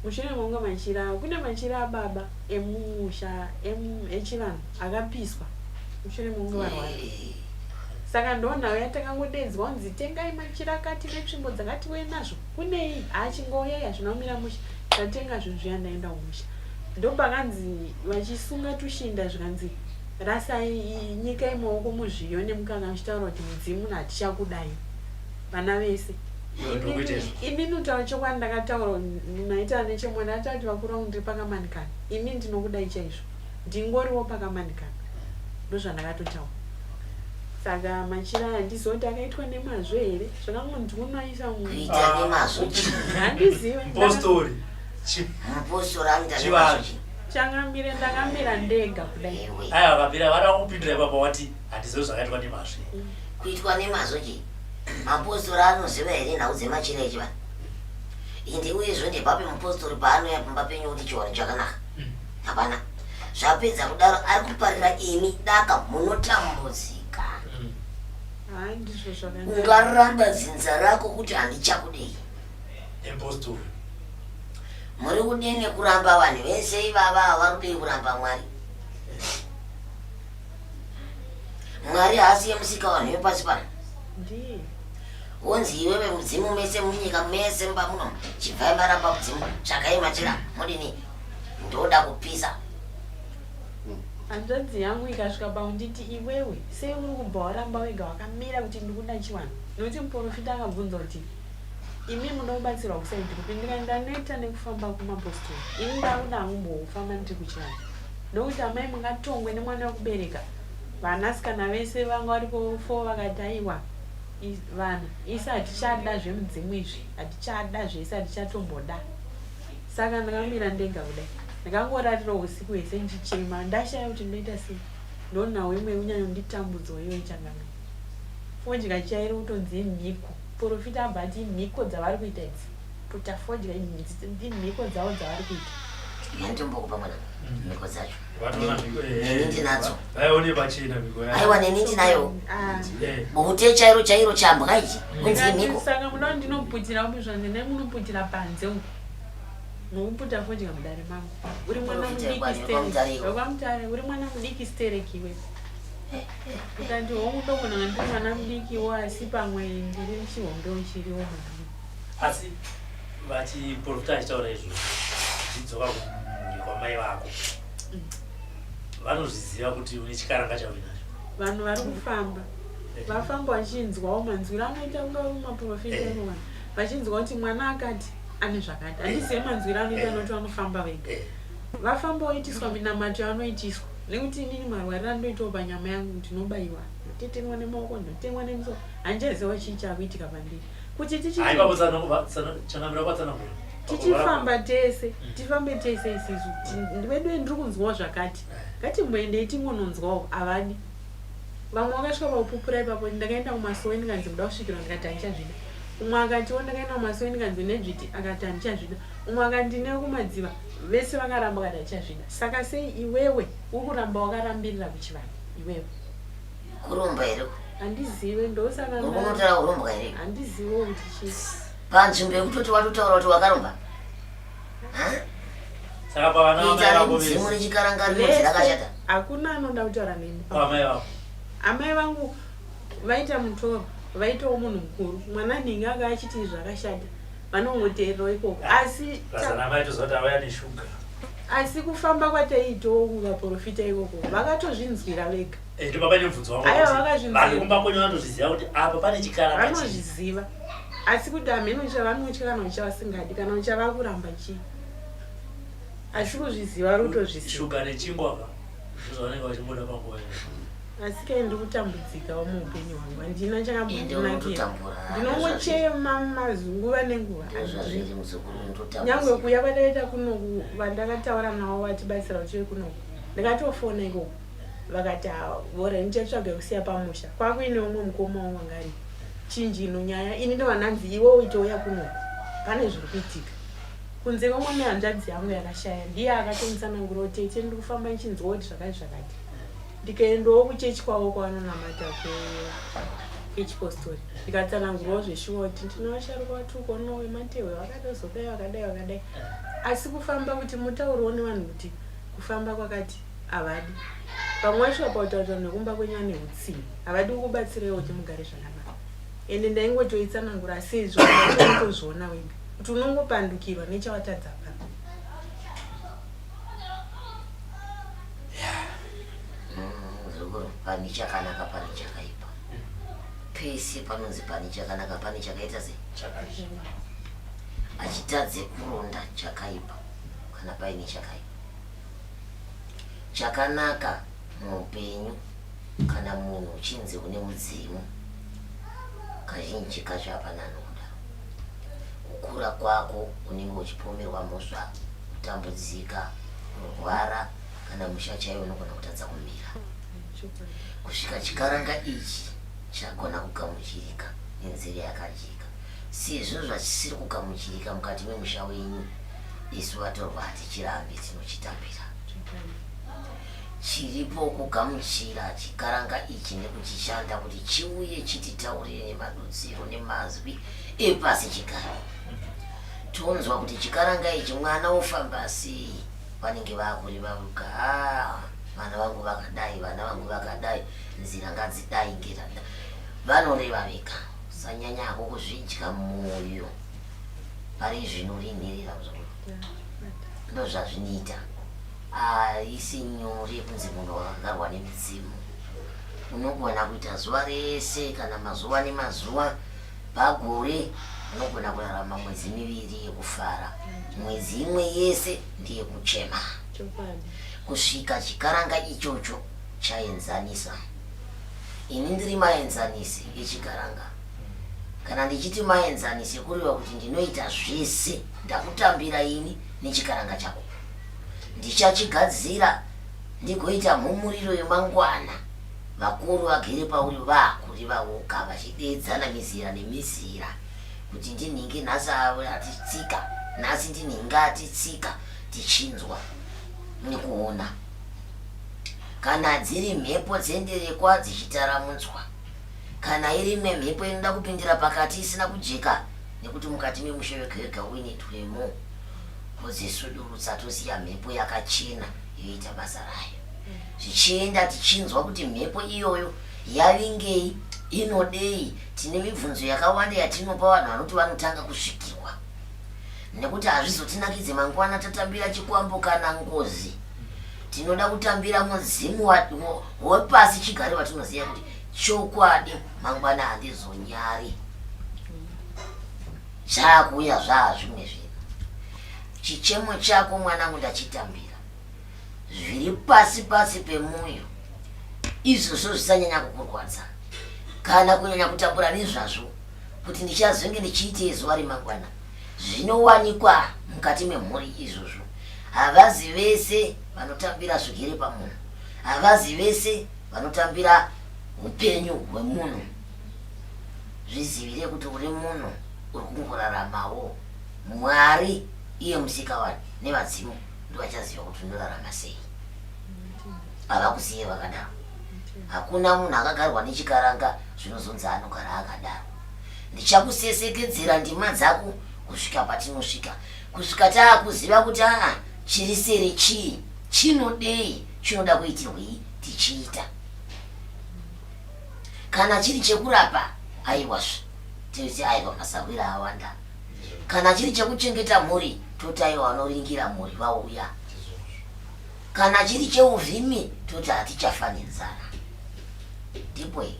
Speaker 4: Mushure mekunge machira kune machira ababa emumusha echivanhu akapiswa mushure mekunge varwara. Saka ndonhau yatakangodedzwa kunzi tengai machira akati netsvimbo dzakati wee nazvo kunei haachingouyai hazvina kumira mushe tatenga zvinhu zviya ndaenda kumusha ndopakanzi vachisunga tushinda zvikanzi rasai nyikai maoko muzviyo nemukaka muchitaura kuti mudzimu hatichakudai vana vese
Speaker 5: Ndokuita izvo.
Speaker 4: Inini kutaura chokwadi ndakataura maita nechemwana ndakataura kuti vakuru vangu ndiri pakamanikana ini ndinokudai chaizvo ndingoriwo pakamanikana ndozvandakatotaura saka machira aya handiziva kuti akaitwa nemazvo here zvakangondiunoisa
Speaker 2: Kuita nemazvo chii?
Speaker 4: handizive
Speaker 5: Mupostori.
Speaker 2: Mupostori anoita nemazvo
Speaker 5: Chivanhu.
Speaker 2: chii?
Speaker 4: Changamire ndakamira ndega kudai.
Speaker 2: Ewe.
Speaker 5: Aiwa vapira vada kupindura ipapo wati handizivi zvakaitwa nemazvo.
Speaker 2: Kuitwa nemazvo chii? Mapostori anoziva here nhau dzemachira echivanhu? Ende uyezve ndepapi mupostori paanouya pamba penyu oti chivanhu chakanaka? Hapana. Zvapedza kudaro ari kuparira imi daka munotambudzika.
Speaker 4: Haa ndizvo zvakanaka.
Speaker 2: Ungaramba dzinza rako kuti handichakudei.
Speaker 5: Nemupostori.
Speaker 2: Muri kudini kuramba vanhu vese ivava vari kudii kuramba Mwari? Mwari haasi yemusika vanhu vepasi pano.
Speaker 4: Ndiye.
Speaker 2: Wonzi iwewe mudzimu mese munyika mese mumba muno chibvai maramba mudzimu tsvakai machira mudini ndoda kupisa.
Speaker 4: Hanzvadzi yangu ikasvika pakunditi iwewe sei uri kubva waramba wega wakamira kuti ndikuda chivanhu nokuti muporofita akabvunza kuti imi munoda kubatsirwa kusaidi kupi ndikati ndaneta nekufamba kumapostori ini ndakuda hangu mbofamba ndiri kuchivanhu ndokuti amai mungatongwe nemwana wekubereka vanasikana vese vanga varipo fo vakati aiwa vana isi hatichada zvemudzimu izvi hatichada zvese hatichatomboda saka ndakamira ndega kudai ndakangorarira usiku hwese ndichichema ndashaya kuti ndoita sei ndonhau imwe yekunyanyonditambudzwa iyoyo changamire fodya chairo kutonzi imhiko profita abva ati imhiko dzavari kuita idzi puta fodya imhiko dzavo dzavari kuita
Speaker 2: Yanditombokupa mwana mhiko dzacho.
Speaker 5: Vatoona mhiko, eh,
Speaker 2: Neni ndinadzo.
Speaker 5: Vaione pachena mhiko yacho.
Speaker 2: Aiwa neni ndinayo.
Speaker 4: Ah.
Speaker 2: Bute chairo chairo chambwa ichi. Kunzi imhiko.
Speaker 4: Saka muda ndinoputira upi zvanzi ndai munoputira panze uko. Nokuputa fodya mudare mangu. Uri mwana
Speaker 2: Profita
Speaker 4: mudiki
Speaker 2: kwani,
Speaker 4: stereki.
Speaker 2: wekwaMutare iwe.
Speaker 4: Wekwamutare uri mwana mudiki stereki iwe. Ndikati hongu ndogona kunge ndiri mwana mudikiwo asi pamwe ndiri chihombewo chiriwo mwana.
Speaker 5: Asi vachiprofita achitaura izvozvo zvichidzoka kumhuri kwamai vako vanozviziva kuti une chikaranga chauinacho.
Speaker 4: Vanhu vari kufamba vafamba vachinzwawo manzwiro anoita kunga maprofita emo vanhu vachinzwa kuti mwana akati ane zvakati handizive manzwiro anoita nokuti vanofamba vega vafamba voitiswa minamato yavanoitiswa nekuti inini marwariro andoitawo panyama yangu ndinobaiwa ndotetenwa nemaoko ndotemwa nemusoro handichaziva chii chakuitika pandiri kuti tichi
Speaker 5: Haipapo changamira kwatsanangura.
Speaker 4: Tichifamba tese tifambe tese isisu veduwe ndiri kunzwawo zvakati ngatimboendei tingononzwawo havadi vamwe vakasvika pakupupura ipapo ndakaenda kumasowe ndikanzi muda kusvikirwa ndikati handichazvida umwe akatiwo ndakaenda kumasowe ndikanzi nedzviti akati handichazvida umwe akati ndine kumadziva vese vakaramba akati handichazvida saka sei iwewe uri kuramba wakarambirira kuchivanhu iwewe
Speaker 2: Kuromba here?
Speaker 4: Handizive ndosaka
Speaker 2: Uri kunotaura kurombwa here?
Speaker 4: Handizivewo kuti chii.
Speaker 2: Panzvimbo yekutoti watotaura kuti wakaromba. Ha?
Speaker 5: Saka pavana vamai
Speaker 2: Kuita
Speaker 5: vako
Speaker 2: remudzimu
Speaker 5: vese.
Speaker 2: rechikaranga rinonzi
Speaker 4: Vese
Speaker 2: rakashata.
Speaker 4: hakuna anoda kutaura neni.
Speaker 5: Pamai vako.
Speaker 4: Amai vangu vaita mutoro vaitawo munhu mukuru mwana nhingi anga achiti zvakashata vanongoteererawo ikoko asi
Speaker 5: Razana amai toziva kuti auya neshuga.
Speaker 4: asi kufamba kwataiitawo kuvaprofita ikoko vakatozvinzwira vega
Speaker 5: Eh, ndipo paine mubvunzo wangu
Speaker 4: Aiwa,
Speaker 5: kuti
Speaker 4: vakazvinzwira.
Speaker 5: vanhu kumba kwenyu vanotozviziva kuti apa pane chikara pachii.
Speaker 4: Vanozviziva asi kuti hameno chavanotya kana kuti chavasingadi kana kuti chavakuramba chii asi kuzviziva vari kutozviziva.
Speaker 5: Shuga nechingwa ka ndizvo zvavanenge vachingoda panguva iyoyo.
Speaker 4: Asi kai ndiri kutambudzikawo muupenyu hwangu handina
Speaker 2: Ende
Speaker 4: chakambondinakira
Speaker 2: unototambura.
Speaker 4: ndinongochema mazuva nenguva
Speaker 2: Ndozvazviri muzukuru
Speaker 4: nyangwe
Speaker 2: unototambudzika.
Speaker 4: kuuya kwandakaita kunoku vandakataura navo vatibatsira kuti kunoku ndakatofona ikoko vakati haa bora ndichatsvaga yekusiya pamusha kwakuine umwe mukoma wangu anga aripo chinji ino nyaya ini ndobva ndanzi iwe uitouya kunoku pane zviri kuitika kunze kwemwe nehanzvadzi yangu yakashaya ndiye akatonditsanangura kuti tete ndiri kufamba ndichinzwa kuti zvakati zvakati ndikaendawo kuchechi kwavo kwavanonamata kwechipostori ndikatsanangurawo zveshuwa kuti ndine vasharuka vatiri kuonawo vematehwe vakatozodai vakadai vakadai asi kufamba kuti mutaurewo nevanhu kuti kufamba kwakati havadi vamwe vacho vakautaura kuti vanhu vekumba kwenyu vane hutsinye havadi kukubatsirai kuti mugare zvakanaka ende ndaingotoitsanangura asi izvo unotozviona wega kuti unongopandukirwa nechawatadza pano
Speaker 2: Muzukuru pane chakanaka pane chakaipa pese panonzi pane chakanaka pane chakaita sei achitadze kuronda chakaipa kana paine chakaipa Chakanaka muupenyu kana munhu uchinzi une mudzimu kazhinji kacho hapana anokuda. Kukura kwako unenge uchipomerwa mhosva, kutambudzika, kurwara kana musha chaiwo unogona kutadza kumira. Kusvika chikaranga ichi chagona kugamuchirika nenzira yakajeka. Sezvo zvachisiri kugamuchirika mukati memusha wenyu, Isu vatorwa hatichirambi tinochitambira. Chiripo kugamuchira chikaranga ichi nekuchishanda kuti chiuye chititaurire nemadudziro nemazwi epasi chigare. Tonzwa kuti chikaranga ichi mwana ofamba sei vanenge vakureva voga. Haa. Vana vangu vakadai, vana vangu vakadai, nzira ngadzidai ngira. Vanoreva vega. Usanyanya hako kuzvidya mwoyo. Pari zvino uri nherera muzukuru. Ndozvazvinoita. Haisi nyore kunzi munhu wakagarwa nemidzimu. Unogona kuita zuva rese kana mazuva nemazuva pagore unogona kurarama mwedzi miviri yekufara. Mwedzi imwe yese ndeyekuchema. Kusvika chikaranga ichocho chaenzanisa. Ini ndiri maenzanisi echikaranga. Kana ndichiti maenzanisi kureva kuti ndinoita zvese ndakutambira ini nechikaranga chako. Ndichachigadzira ndigoita mhumuriro yemangwana vakuru vagere pauri vakurivauka vachideedzana mizera nemizera kuti ndinhingi nhasi atitsika nhasi ndinhingi atitsika tichinzwa nekuona kana dziri mhepo dzenderekwa dzichitaramudzwa kana iri imwe mhepo inoda kupindira pakati isina kujeka nekuti mukati memushe wega wega uine twemo kudzisudurutsa tosiya mhepo yakachena yoita basa rayo zvichienda tichinzwa kuti mhepo iyoyo yavingei inodei tine mibvunzo yakawanda yatinopa vanhu vanoti vanotanga kusvikirwa nekuti hazvizotinakidze mangwana tatambira chikwambo kana ngozi tinoda kutambira mudzimu wepasi chigare watinoziva kuti chokwadi mangwana handizonyari zvakuuya zvaa zvimwe zvinhu chichemo chako mwanangu ndachitambira zviri pasi pasi pemoyo izvozvo zvisanyanya kukurwadza kana kunyanya kutambura nezvazvo kuti ndichazonge ndichiitei zuva remangwana zvinowanikwa mukati memhuri izvozvo havazi vese vanotambira zvigere pamunhu havazi vese vanotambira upenyu hwemunhu zvizivire kuti uri munhu uri kungoraramawo mwari iye musikavanhu nevadzimu ndovachaziva kuti unorarama sei havakusiye vakadaro hakuna munhu akagarwa nechikaranga zvinozonzi anogara akadaro ndichakusesekedzera ndima dzako kusvika patinosvika kusvika taakuziva kuti aa chiri seri chii chinodei chinoda kuitirwei tichiita kana chiri chekurapa aiwazve toti aiwa masahwira awanda kana chiri chekuchengeta mhuri toti aiwa vanoringira mhuri vauya kana chiri cheuvhimi toti hatichafa nenzara ndipo iyi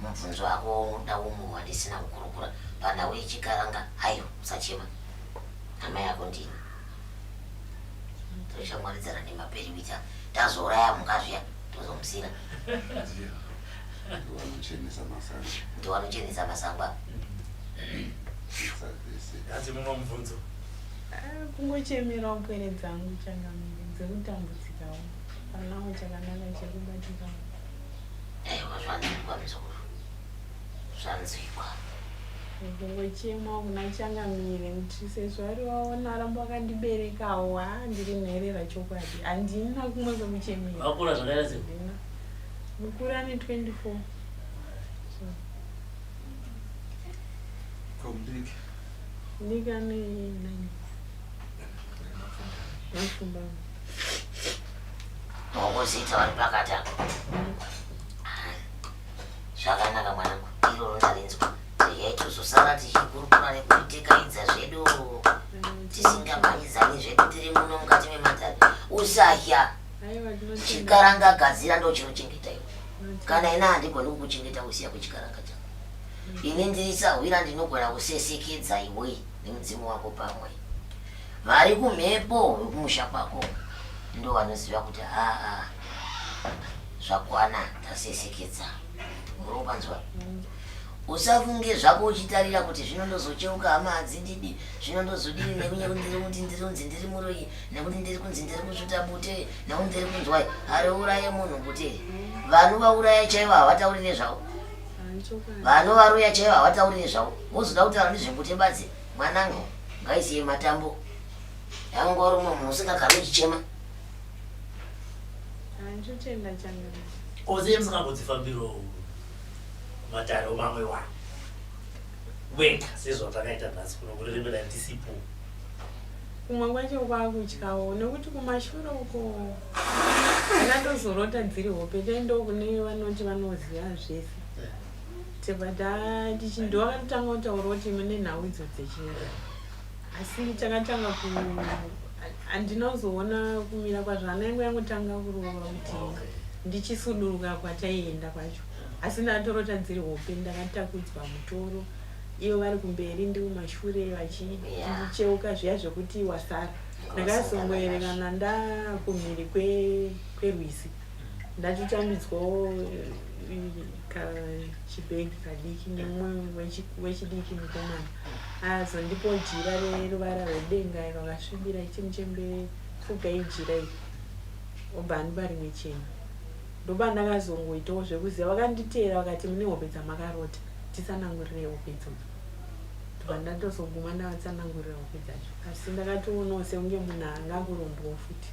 Speaker 2: mubvunzo wako unoda umwe wandisina kukurukura panhau yechikaranga aiwa usachema hama yako ndini toshamwaridzana nemaperiwita tazouraya mhuka zviya tozomusira
Speaker 3: Ndovanochenesa masango.
Speaker 2: Ndovanochenesa masango apa.
Speaker 5: Hanzi mumwe mubvunzo.
Speaker 4: Ah, kungochemerawo pwere dzangu changamire dzekutambudzikawo panawo chakanaka chekubatikawo.
Speaker 2: Aiwa zvanzwikwa muzukuru. Zvanzwikwa.
Speaker 4: Kungochemawo kuna changamire kuti sezvo ari waona aramba akandiberekawo haa ndiri nherera chokwadi handina kumwe kwekuchemera.
Speaker 5: Vakura zvakaita sei?
Speaker 4: Mukuru ane 24.
Speaker 3: Ko mudiki?
Speaker 4: Mudiki ane 9. Mapfumbamwe.
Speaker 2: Wakuziita vari pakati apa. Zvakanaka mwanangu, iroro ndarinzwa. Regai tozosara tichikurukura nekuitekaidza zvedu tisingamhanyidzani zvedu tiri muno mukati mematare. Usahya. Chikaranga gadzira ndochinochengeta iwe. Kana ina handigoni kukuchengeta kusiya kwechikaranga chako. Ini ndiri sahwira ndinogona kusesekedza iwe nemudzimu wako pamwe. Vari kumhepo vekumusha kwako ndovanoziva kuti aa zvakwana tasesekedza. Uri kupanzwa? Usafunge zvako uchitarira kuti zvino ndozocheuka hama hadzindidi, zvino ndozodini nekunye kuti ndiri kuti ndiri kunzi ndiri muroyi, nekuti ndiri kunzi ndiri kusvuta bute, nekuti ndiri kunzwai. Hariuraye munhu bute. Vanovauraya chaivo havatauri nezvavo. Vanovaroya chaivo havatauri nezvavo. Wozoda kutaura nezvebute badzi, mwanangu, ngaisiye matambo. Yangori umwe munhu usingagari uchichema.
Speaker 4: Handitenda changamire.
Speaker 5: Ko sei musingambodzifambirawo matare omamwe wa wega sezvatakaita nhasi kuno kureremera ndisipo?
Speaker 4: Kumwe kwacho kwakutyawo nekuti kumashure uko Ndakatozorota dziri hope taendawo kune vanoti vanoziva zvese. Tibva tatichi ndovakatotanga kutaura kuti mune nhau idzo dzechinyakare. Asi takatanga ku handina kuzoona kumira kwazvo hana yangu yangotanga kurova kuti ndichisuduruka kwataienda kwacho. Asi ndatorota dziri hope ndakatakudzwa mutoro ivo vari kumberi ndi kumashure vachicheuka zviya zvekuti wasara. Ndakazongoerekana ndakumhiri kwerwizi ndatotambidzwawo kachibhegi kadiki nemumwe wechidiki mukomana azondipawo jira reruvara rwedenga rwakasvibira chimuchembere fugai jira iri obva andipa rimwe chena ndopandakazongoitawo zvekuziva vakanditeera vakati mune hope dzamakarota titsanangurire hope idzodzo ndobva ndatozoguma ndavatsanangurira hope dzacho asi ndakatoonawo sekunge munhu anga akurondwawo futi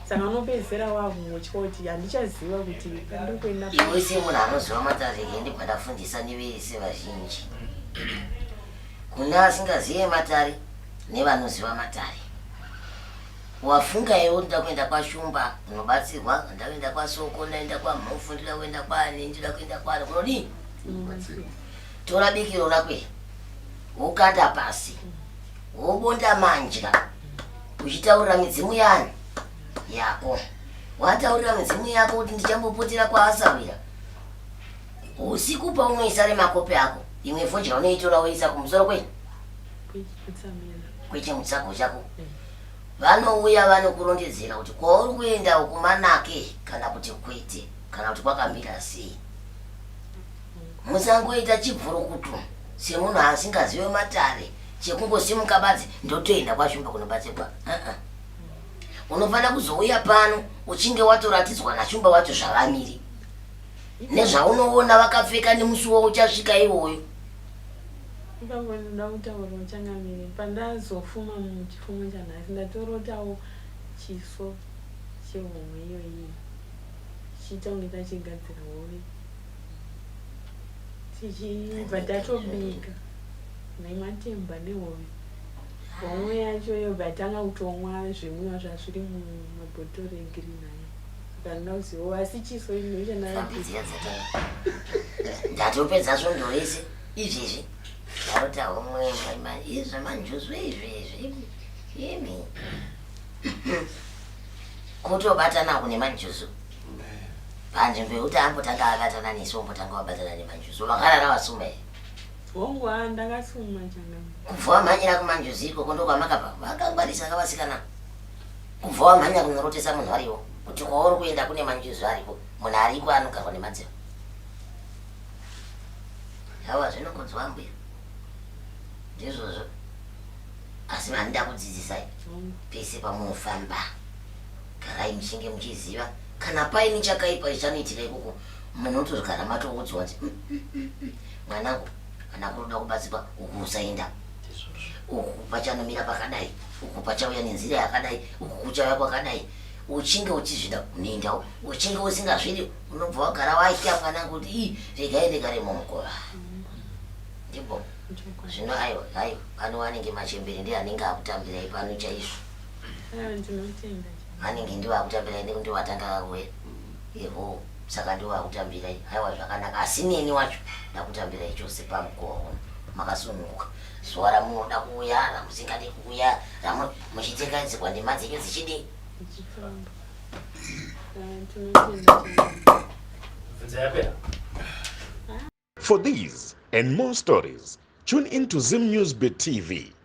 Speaker 4: saka unopedzisira wakungotya kuti handichaziva kuti pandiri kuenda
Speaker 2: iwe semunhu anoziva matare ende kwandafundisa nevese vazhinji kune asingazive matare nevanoziva matare wafunga iwe kuti ndakuenda kwashumba unobatsirwa ndakuenda kwasoko ndaenda kwamhofu ndida kuenda kwani ndida kuenda kwani kunodii tora bikiro rako iri wokanda pasi wobonda mandya uchitaurira midzimu yani yako wataurira midzimu yako kuti ndichambopotera kwaasawira usiku paunoisa remakope ako imwe fodya unoitora woisa kumusoro kwe kwechimutsago chako vanouya vanokurondedzera kuti kwauri kuenda uku manake kana kuti kwete kana kuti kwakamira sei Musangoita chibvurukutu semunhu asingazive matare chekungosimuka badzi ndotoenda kwaShumba kunobatsirwa. Uh-uh. Unofanira kuzouya pano uchinge watoratidzwa naShumba wacho zvavamiri nezvaunoona vakapfeka nemusi wauchasvika iwoyo.
Speaker 4: Ipapo ndinoda kutaura changamire pandazofuma muchifumo chanhasi ndatorotawo chiso chehomwe iyoyi chichiita kunge tachigadzira hove tichibva tatobika nematemba nehove homwe yacho yobva yatanga kutomwa zvimwiwa zvazviri mumabhotoro egreen aya saka ndinoda kuzivawo asi chiso
Speaker 2: ndochandakatidziya ndatopedza svondo rese izvezvi ndarota homwe izvamanjuzu izvi izvi imi kutobatana kune manjuzu panzvimbo yekuti ambotanga abatana nesu ombotanga wabatana nemanjuzu vakarara wasuma here
Speaker 4: hongu haa ndakasuma changamire
Speaker 2: kubva wamhanyira kumanjuzu ikoko ndokwamakabva vakangwarisa kavasikana kubva wamhanya kunorotesa munhu ariwo kuti kwauri kuenda kune manjuzu ariko munhu ariko anogarwa nemadziro hawa zvinokudzwa ambuya ndizvozvo asi vandida kudzidzisai pese pamunofamba garai muchinge muchiziva kana paine chakaipa chichanoitika ikoko munotogara matoudzwa kuti mm, mm, mm, mwanangu kana kunoda kubatsirwa uku usaenda uku pachanomira pakadai uku pachauya nenzira yakadai uku kuchauya kwakadai uchinge uchizvida unoendawo uchinge usingazvidi unobva wagara waitya mwanangu kuti ii regai ndigare mumukova ndipo zvino aiwa aiwa pano anenge machembere ndiye anenge akutambirai pano chaizvo anenge ndiwo akutambirai nekuti ndiwo atanga kakuuya eho saka ndiwo akutambirai aiwa zvakanaka asi neni wacho ndakutambirai chose pamukova uno makasununguka zuva ramunoda kuuya ramusingadi kuuya muchitengaidzirwa ndima dzenyu dzichidii
Speaker 1: For these and more stories, tune in to Zim News Bit TV.